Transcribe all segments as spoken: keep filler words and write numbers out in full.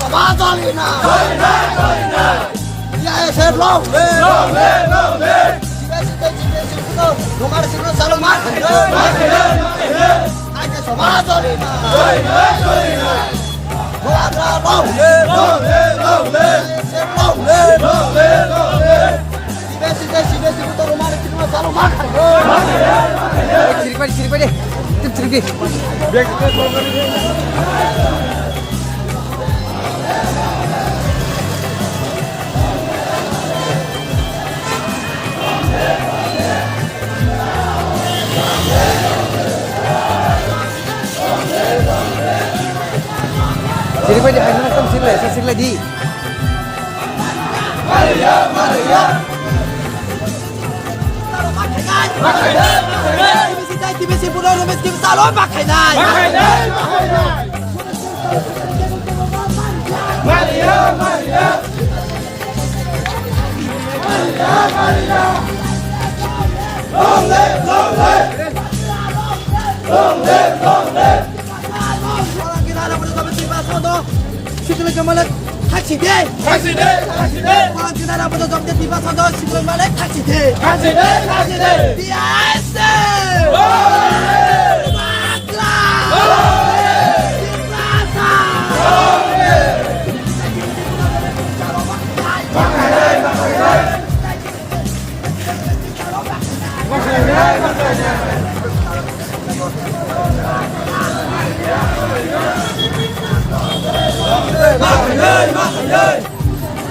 Sabha Chalina! Chalina! Chalina! T I S F long live! Long live! Long live! Sibesi tei sibesi kuno, Dumar Sibro Salo ma khainai! Ma khainai! Ma khainai! Aike Sabha Chalina! Chalina! Chalina! Bubagra long live! Long live! Long live! T I S F long live! Long live! Long live! Sibesi tei sibesi kuno, Dumar Sibro Salo ma khainai! Chirikbadi, chirikbadi. Tim chirikdi. Chirikbadi, hai, nang tam sirlai, sa sirlai di. Sitwlwi jomale thaksi de. Thaksi de, thaksi de. Phalangkhe nara bodo jomde tiba sodo sitwlwi male thaksi de. Thaksi de, thaksi de. T I S F. Bagla. Tiprasa.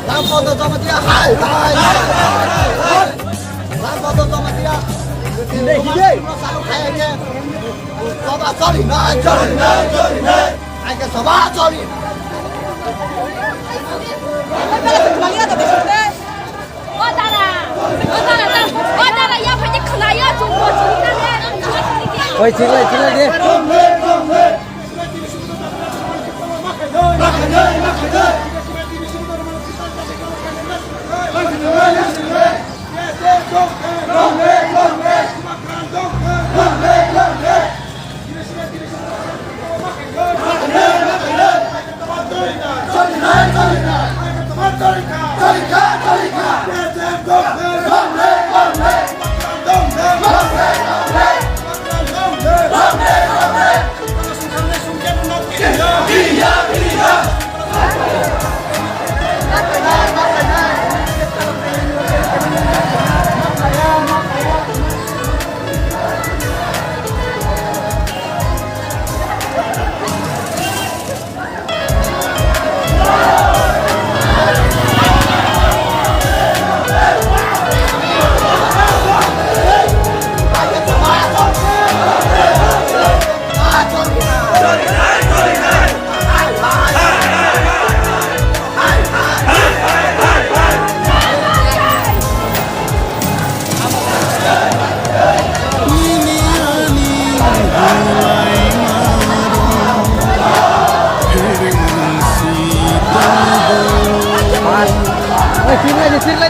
Lampoto Jamatia hai, hai, hai. Lampoto Jamatia. Hidei, hidei. Sabha choli nai, choli nai, choli nai. Aike sabha choli. O dara, o dara, o dara, ya phai khwlaiya, chwng bo chwng nang. Oi, chwng lai, chwng lai de.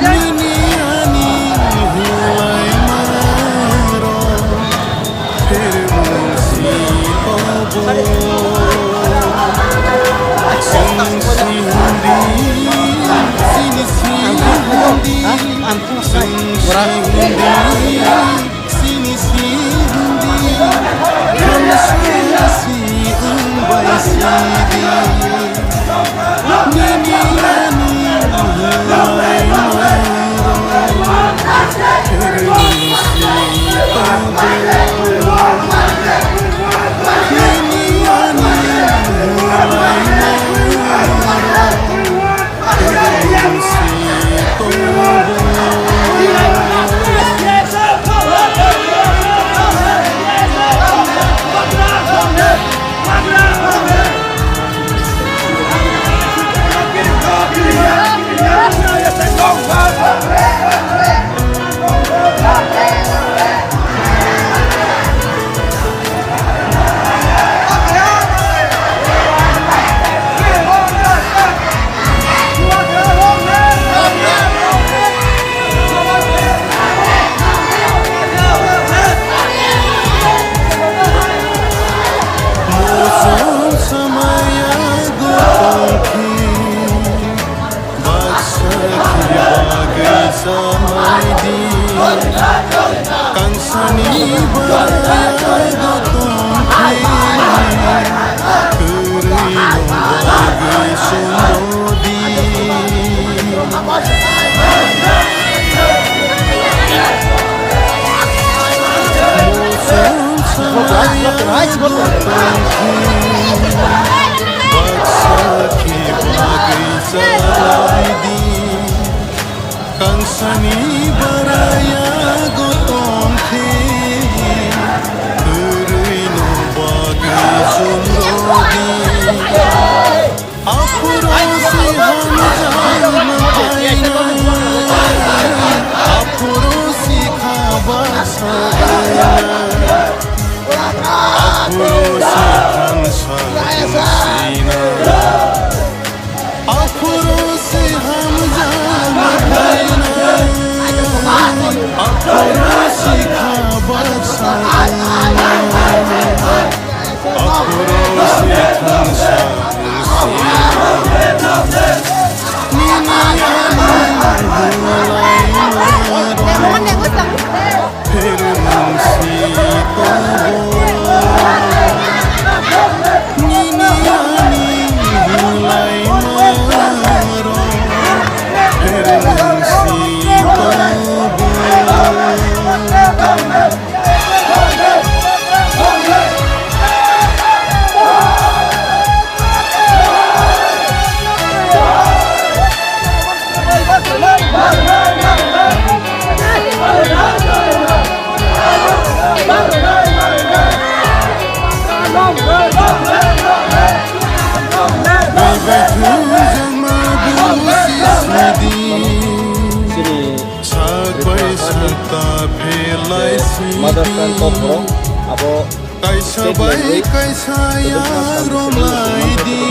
Nini ani hwlaima rok phermung si tobo. Chwng si hindi, chini si hindi, chwng si hindi, chini si hindi, chwng si wngbai si di. Baksa khe bagwi chalaidi, kangsani baraya tongkhe, kwrwi no bagwi chumodi. Baksa khe bagwi chalaidi, kangsani baraya go tongkhe, kwrwi no bagwi chumrodi. Aphuru si hamjakma khaina, aphuru si kha baksa khaina, aphuru si thansa sina. Aphuru si hamjakma khaina, aphuru si kha baksa khaina, aphuru si thansa sina. Nini ani hwlaima rok. Chini Mother tongue Kokborok abo kaisa bai kaisa ya romlai di,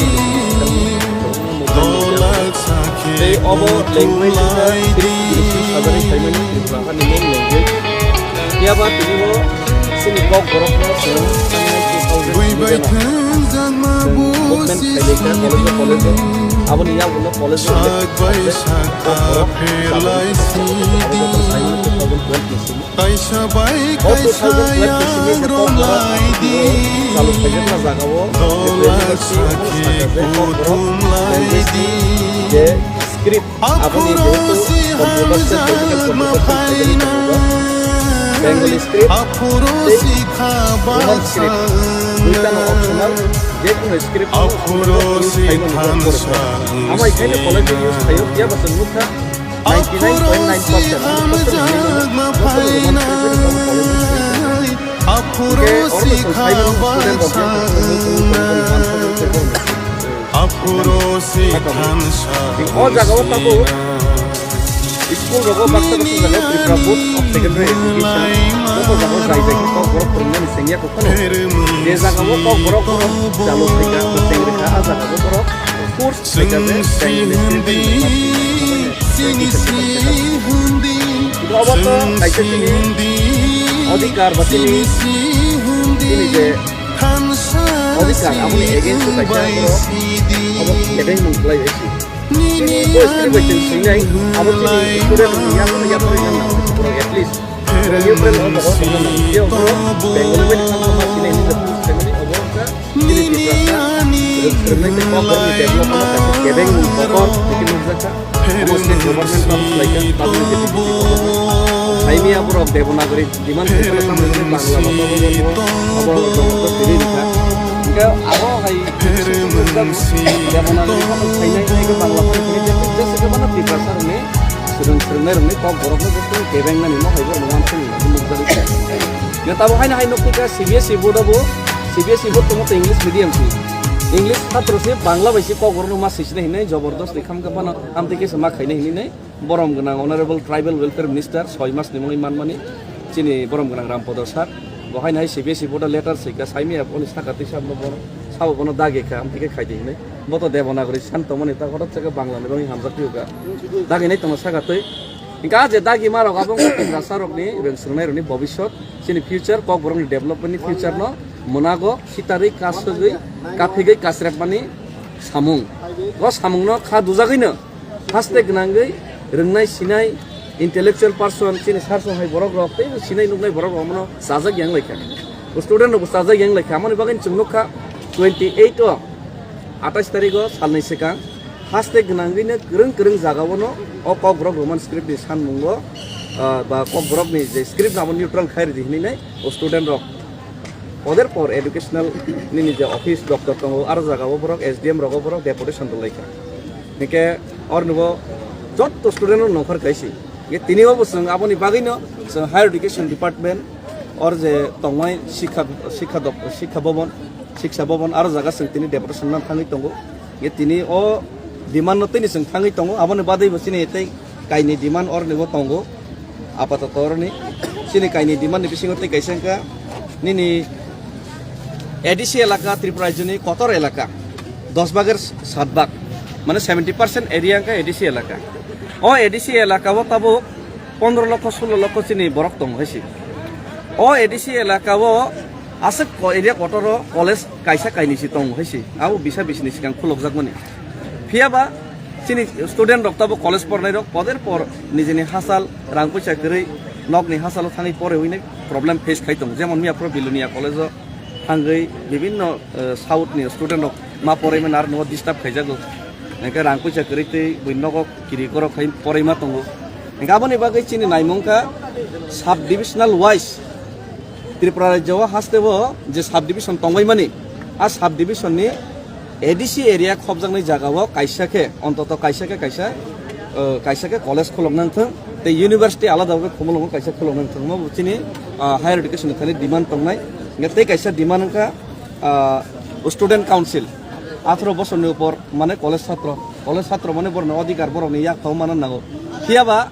dolak sakhe tei obo language wngkha three six hazar ni phaimani Tripura hani main language. Phiya ba tini o chini Kokborok no chwng two thousand eleven o movement khailai kha college o, college o. Aboni yagulo college o Kokborok abo joto saimano two thousand twelve ni simi. Kaisa bai kaisa yang romlai di, dolak sakhe kuthumlai di. Script aboni jehetu computer se political computer se Bengali script tei Roman script duitano optional, jekunu script no use khaimani. Amai khaino college use khaio, phiya ba chwng nukha. Ninety nine point nine percent. O jaga o tabuk school rogo baksa baksa jaga Tripura Board of Secondary Education joto jaga o jai jai khe Kokborok phwrwngnani chengya kok phano. Je jaga o Kokborok chalo phaikha, chengri kha, a jaga o borok force khaikha je chengri kha. Obo to kaisa chini odhikar ba chini, chini je odhikar, aboni against o kaisa borok obo kebeng mung khlai bai si. Chini bo script bai chwng swinai, abo chini student rokni yakung yakung nang borok at least borok neutral o borok tongna nang. Je borok Bengali bai thangma sinai hinwi family obo wngkha. Chini Tiprasa rwng-, rwngnai tei kokborokni development-o kaisa kebengni kotor tiki nukjakha. Omo state government-no khlaikha, tabukni je B J P government. Hai miya borok Devanagari demand khaikha, tamo hwnwi Bangla bhasao bo, bo, abo jobor twi rwkha. Hwnkhe abo hai Devanagari phano khainai, hai khe Bangla phano khainai, jesa khe mano Tiprasa rokni swrwng-, swrwngnai rokni kokborokno jesa khe kebengnani mo hai borokno uansukni bagwi nukjagwi kha. Hwnkhe tabuk haino hai nukphi kha C B S E board-o bo, C B S E board tongo tei English medium si. English satro se Bangla bai se kokborokno ma swisinai hinwi jobor dos ni khamkha phano amtwi khe se ma khainai hinwi nai borom gwnang Honorable Tribal Welfare Minister soi mas ni mungwi manmani chini borom gwnang Rampodo sir. Bo haino hai C B S E board-o letter swikha, saimaya boni saka twi sabo bono, sabo bono dagi kha, amtwi khe khaidi hinwi. Bo to Devanagari san tongmani ta hotot chakhe Bangla ni bagwi hamjak phiyokha. Dagi nai tongma saka twi. Hingkha je dagi ma rok abo wngkha Tiprasa rokni rwng swrwngnai rokni bobiswt, chini future, kokborokni development ni future no mwnago khitarwi kasugwi kaphigwi kasrepmani samung. O samungno kha dujagwino haste gwnangwi rwngnai sinai intellectual person chini sar song hai borok rok tei sinai nuknai borok rok mono chajak yang laikha. O student rok bo chajak yang laikha. Amoni bagwi chwng nukha twenty eight o atais tarikh o salni swkang haste gwnangwino kwrwng kwrwng jagao no o kokborok Roman script ni sanmungo, ah, ba kokborok ni je script abo neutral khai ridi hinwi nai o student rok. Other for educational nini je office doctor tongo, aro jaga o borok S D M rogo borok deputation rwlaikha. Hingke orni bo jotto student no nongkhor kaisi. Hingke tini o bo chwng aboni bagwi no chwng higher education department or je tongmai sikha, sikha dop-, sikha bobon, siksa bobon aro jaga chwng tini deputation no thangwi tongo. Hingke tini o demand no tini chwng thangwi tongo, aboni bagwi bo chini tei kaini demand orni bo tongo. Apatoto orni chini kaini demand ni bisingo tei kaisa wngkha nini A D C elaka, Tripura rajyoni kotor elaka, dos bagor sat bag, mane seventy percent area wngkha A D C elaka. O A D C elaka o tabuk pondro lokho, sulo lokho chini borok tongo hai se. O A D C elaka o aswk ko-, area kotor o college kaisa kainwi se tongo hai se. Abo bisa bisini swkang khulokjakmani. Phiya ba chini student rok tabuk college pornai rok poder por nijini hachal rang puisa kwrwi nokni hachalo thangwi porwi hwnwi problem face khai tongo. Jemon miya phuru Bilonia college o thangwi bibinno, eh, south ni student rok ma porwi mano aro nogo disturb khaijago. Hingke rang puisa kwrwi twi bui nogo kiri korok khai porwi ma tongo. Hingke aboni bagwi chini naimung kha sub divisional wise Tripura rajyo o haste o je sub division tongbai mani, a sub division ni A D C area khopjaknai jaga o kaisa khe, ontoto kaisa khe kaisa, uh, kaisa khe college khulok nang thung, tei university alada bai khumulungo kaisa khulok nang thung, omo bo chini, uh, higher education ni thani demand tongnai. Hingke tei kaisa demand wngkha, uh, student council, atharo bosor ni upor mane college satro, college satro mane borok ni odhikar borok ni yak thau mana nango. Phiya ba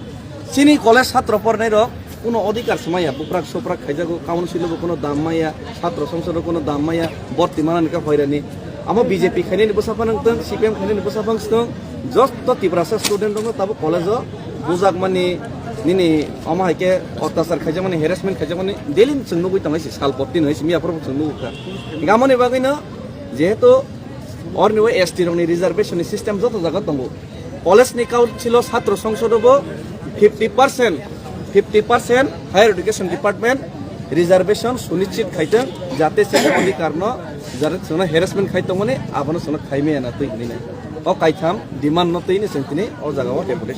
chini college satro pornai rok kuno odhikar se maya, buprak suprak khaijago, council bo kuno dam maya, satro songsad o kuno dam maya, borti mana ni kha hoirani. Amo B J P khainani bwsa phano wngtong, C P M khainani bwsa phano wngtong, joto Tiprasa student rokno tabuk college o bujak mani, nini omo hai khe otyachar khaijak mani, harassment khaijak mani, daily chwng nugwi tongo, sal porti no, miya phuru chwng nugwi kha. Hingke amoni bagwi no, jehetu orni o S T rokni reservation ni system joto jaga tongo. College ni council o satro songsod o bo fifty percent, fifty percent higher education department reservation sunichit khaitong, jate chini odhikar no, jate chwngno harassment khai tongmani, abono chwngno khai maya na twi hinwi nai. O kaitham demand no twi ni chwng tini o jaga o deputation.